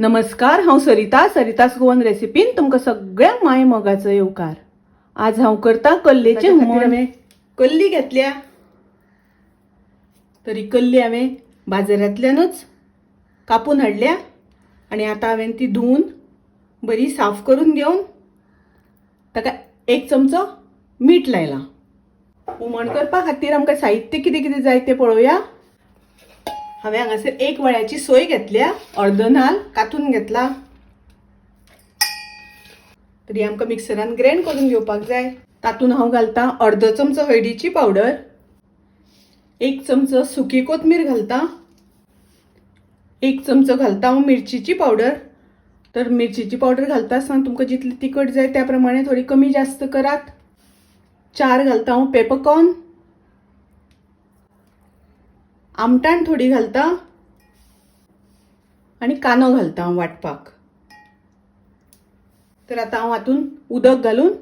नमस्कार, हांव सरिता. सरितास गोवन रेसिपीन तुमकां सगळ्यांक माय मोगाचो येवकार. आज हांव करता कल्लेचें हुमण. हांवें कल्ली घेतल्या. तरी कल्ली हांवें बाजारांतल्यानूच कापून हाडल्या आनी आतां हांवें ती धुवन बरी साफ करून घेवन ताका एक चमचो मीठ लायलां. हुमण करपा खातीर आमकां साहित्य कितें कितें जाय तें पळोवया. हांवें हांगासर एक वळ्याची सोय घेतल्या, अर्द नाल कातून घेतला. तरी आमकां मिक्सरान ग्रायंड करून घेवपाक जाय. तातूंत हांव घालतां अर्द चमचो हळदीची पावडर, एक चमचो सुकी कोथमीर घालता, एक चमचो घालता हांव मिरचीची पावडर. तर मिरचीची पावडर घालता आसतना तुमकां जितली तिखट जाय त्या प्रमाणे थोडी कमी जास्त करात. 4 घालता हांव पेपरकॉर्न, आमटाण थोडी घालता आनी कांदो घालता हांव वांटपाक. तर आतां हांव हातून उदक घालून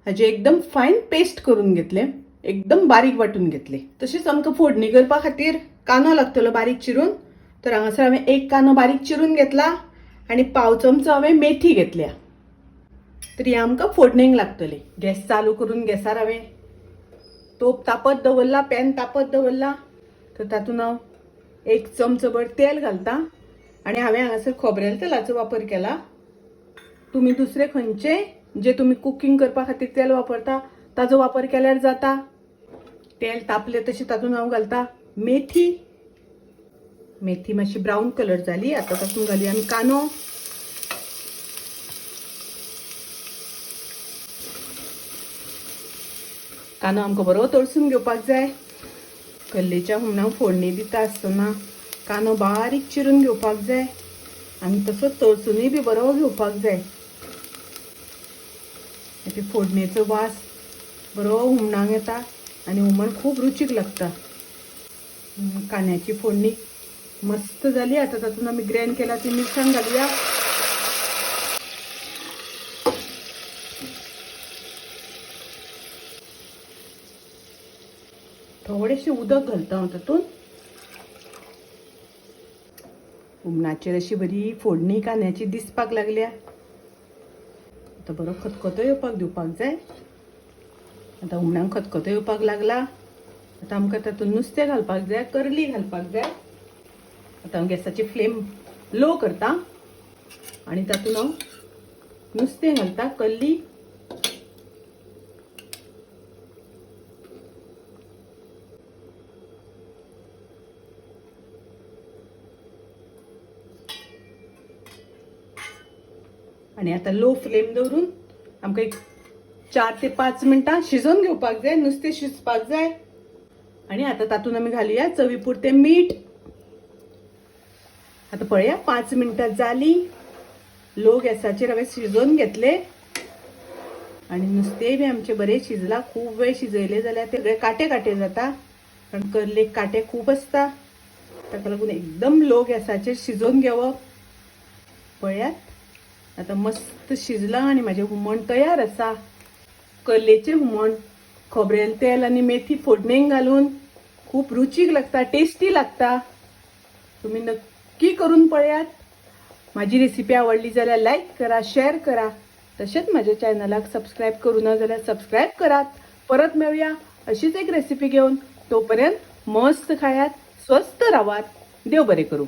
हाजी एकदम फायन पेस्ट करून घेतलें, एकदम बारीक वांटून घेतलें. तशेंच आमकां फोडणी करपा खातीर कांदो लागतलो बारीक चिरून. तर हांगासर हांवें एक कांदो बारीक चिरून घेतला आनी पाव चमचो हांवें मेथी घेतल्या. तर ही आमकां फोडणेक लागतली. गॅस चालू करून गॅसार हांवें तोप तापत दवरला, पॅन तापत दवरला. तर तातूंत हांव एक चमचोभर तेल घालता आनी हांवें हांगासर खोबरेल तेलाचो वापर केला. तुमी दुसरे खंयचे जे तुमी कुकींग करपा खातीर तेल वापरता ताजो वापर केल्यार जाता. तेल तापलें तशें तातूंत हांव घालता मेथी. मेथी मातशी ब्रावन कलर जाली. आतां तातूंत घालया आमी कांदो. कांदो आमकां बरो तळसून घेवपाक जाय. कल्लेच्या हुमणाक फोडणी दिता आसतना कांदो बारीक चिरून घेवपाक जाय आनी तसोच तळसुनूय बी बरो घेवपाक जाय. ताची फोडणेचो वास बरो हुमणाक येता आनी हुमण खूब रुचीक लागता. कांद्याची फोडणी मस्त जाली. आतां तातूंत आमी ग्रायंड केला ती मिरसांग घालुया. थोडेशें उदक घालता हांव तातूंत. हुमणाचेर अशी बरी फोडणी कांद्याची दिसपाक लागल्या. आतां बरो खतखतो येवपाक दिवपाक जाय. आतां हुमणाक खतखतो येवपाक लागला. आतां आमकां तातूंत नुस्तें घालपाक जाय, करली घालपाक जाय. आतां हांव गॅसाची फ्लेम लो करता आनी तातूंत हांव नुस्तें घालता, कल्ली. आनी आतां लो फ्लेम दवरून आमकां एक 4 ते 5 मिनटां शिजोवन घेवपाक जाय, नुस्तें शिजपाक जाय. आनी आतां तातूंत आमी घालुया चवी पुरतें मीठ. आतां पळया 5 मिनटां जाली. लो गॅसाचेर हांवें शिजोवन घेतले आनी नुस्तेंय बी आमचें बरें शिजलां. खूब वेळ शिजयलें जाल्यार ते सगळे कांटे कांटे जाता, कारण करलेक कांटे खूब आसता. ताका लागून एकदम लो गॅसाचेर शिजोवन घेवप. पळयात आतां मस्त शिजलां आनी म्हाजें हुमण तयार आसा. करलेचें हुमण खोबरेल तेल आनी मेथी फोडणेक घालून खूब रुचीक लागता, टेस्टी लागता. तुमी नक्की करून पळयात. म्हाजी रेसिपी आवडली जाल्यार लायक करा, शेअर करा. तशेंच म्हज्या चॅनलाक सबस्क्रायब करूं ना जाल्यार सबस्क्रायब करात. परत मेळुया अशीच एक रेसिपी घेवन. तोपर्यंत मस्त खायात, स्वस्थ रावात. देव बरें करूं.